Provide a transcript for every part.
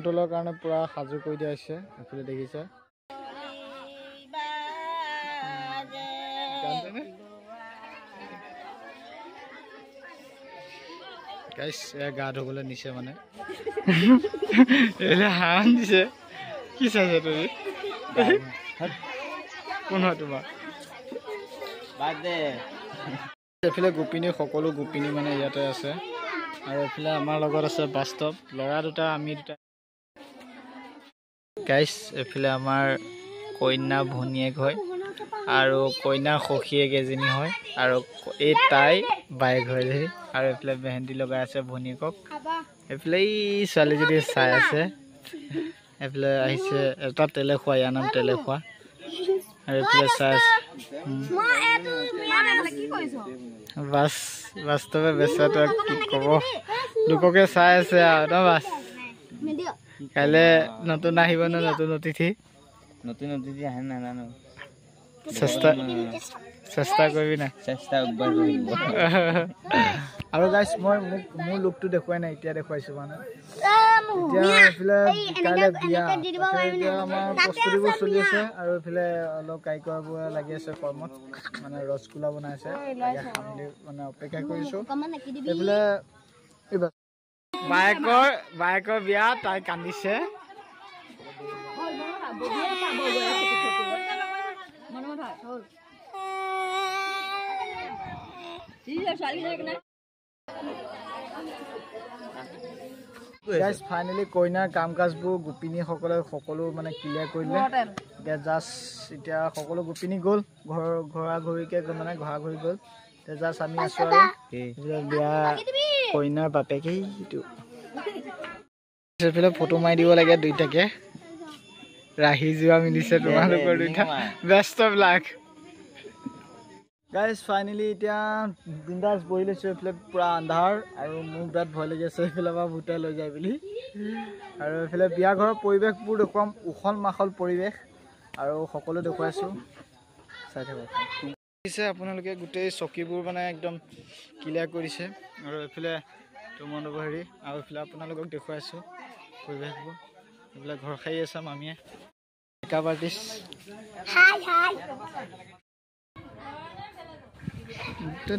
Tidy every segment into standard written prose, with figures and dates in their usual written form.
নাঙৰ কাৰণে পুৰা সাজু কৰি দিয়া হৈছে। এইফালে দেখিছে গাইছ, এয়া গা ধুবলৈ নিছে মানে এইফালে হাঁহ দিছে। কি চাইছে তুমি? কোন হয় তোমাৰ? এইফালে গোপিনী, সকলো গোপিনী মানে ইয়াতে আছে। আৰু এইফালে আমাৰ লগত আছে বাস্তৱ ল'ৰা দুটা, আমি দুটা। গাইছ এইফালে আমাৰ কইনা ভনীয়েক হয় আৰু কইনা সখীয়েক এজনী হয় আৰু এই তাই বায়েক হয় দেই। আৰু এইফালে মেহেন্দি লগাই আছে ভনীয়েকক। এইফালে এই ছোৱালীজনী চাই আছে। এইফালে আহিছে এটা তেলেখোৱা, ইয়াৰ নাম তেলেখোৱা। আৰু এইফালে চাই আছে বাছ। বাস্তৱে বেচেৰাটো কি ক'ব, লোককে চাই আছে আৰু ন। বাছ কাইলৈ নতুন আহিব ন, নতুন অতিথি। নতুন অতিথি আহে নাজানো, চেষ্টা কৰিবি না? চেষ্টা। আৰু গাইছ মই মোক মোৰ লোকটো দেখুৱাই নাই, এতিয়া দেখুৱাইছো মানে। এতিয়া এইফালে কাইলৈ বিয়া, এতিয়া আমাৰ প্ৰস্তুতিবোৰ চলি আছে। আৰু এইফালে অলপ কাৰিকৰবোৰ লাগি আছে কৰ্মত, মানে ৰসগোল্লা বনাই আছে, খাম বুলি মানে অপেক্ষা কৰিছো। এইফালে বায়েকৰ বিয়া, তাই কান্দিছে। গাইছ ফাইনেলি কইনাৰ কাম কাজবোৰ গোপিনীসকলে সকলো মানে ক্লিয়াৰ কৰিলে। এতিয়া জাষ্ট এতিয়া সকলো গোপিনী গ'ল ঘৰ, ঘৰা ঘৰিকে মানে ঘৰা ঘৰি গ'ল। এতিয়া জাষ্ট আমি আছো আৰু বিয়া কইনাৰ বাপেকে এইটো সেইফালে ফটো মাৰি দিব লাগে দুইটাকে। ৰাহি যোৱা মিলিছে তোমালোকৰ দুইটা। Best of luck guys. Finally এতিয়া বিন্দাছ বহি লৈছোঁ। এইফালে পূৰা আন্ধাৰ আৰু মোৰ বিৰাট ভয় লাগি আছে এইফালে পৰা ভূতে লৈ যায় বুলি। আৰু এইফালে বিয়া ঘৰৰ পৰিৱেশবোৰ দেখুৱাম, উখল মাখল পৰিৱেশ আৰু সকলো দেখুৱাইছোঁ, চাই থাকক। দেখিছে আপোনালোকে গোটেই চকীবোৰ মানে একদম ক্লিয়াৰ কৰিছে। আৰু এইফালে মণ্ডপ হেৰি, আৰু এইফালে আপোনালোকক দেখুৱাইছোঁ পৰিৱেশবোৰ। এইফালে ঘৰ সাৰি আছে মামীয়ে, মেকআপ আৰ্টিষ্ট।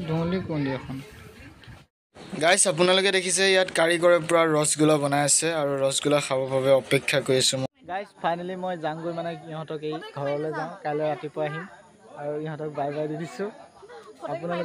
ধুঁৱলি কুঁৱলী এখন। গাইছ আপোনালোকে দেখিছে ইয়াত কাৰিকৰে পূৰা ৰসগোল্লা বনাই আছে আৰু ৰসগোল্লা খাবৰ বাবে অপেক্ষা কৰি আছোঁ মই। গাইছ ফাইনেলি মই যামগৈ মানে ইহঁতক এই ঘৰলৈ যাওঁ, কাইলৈ ৰাতিপুৱা আহিম আৰু ইহঁতক বাই বাই দি দিছোঁ। আপোনালোক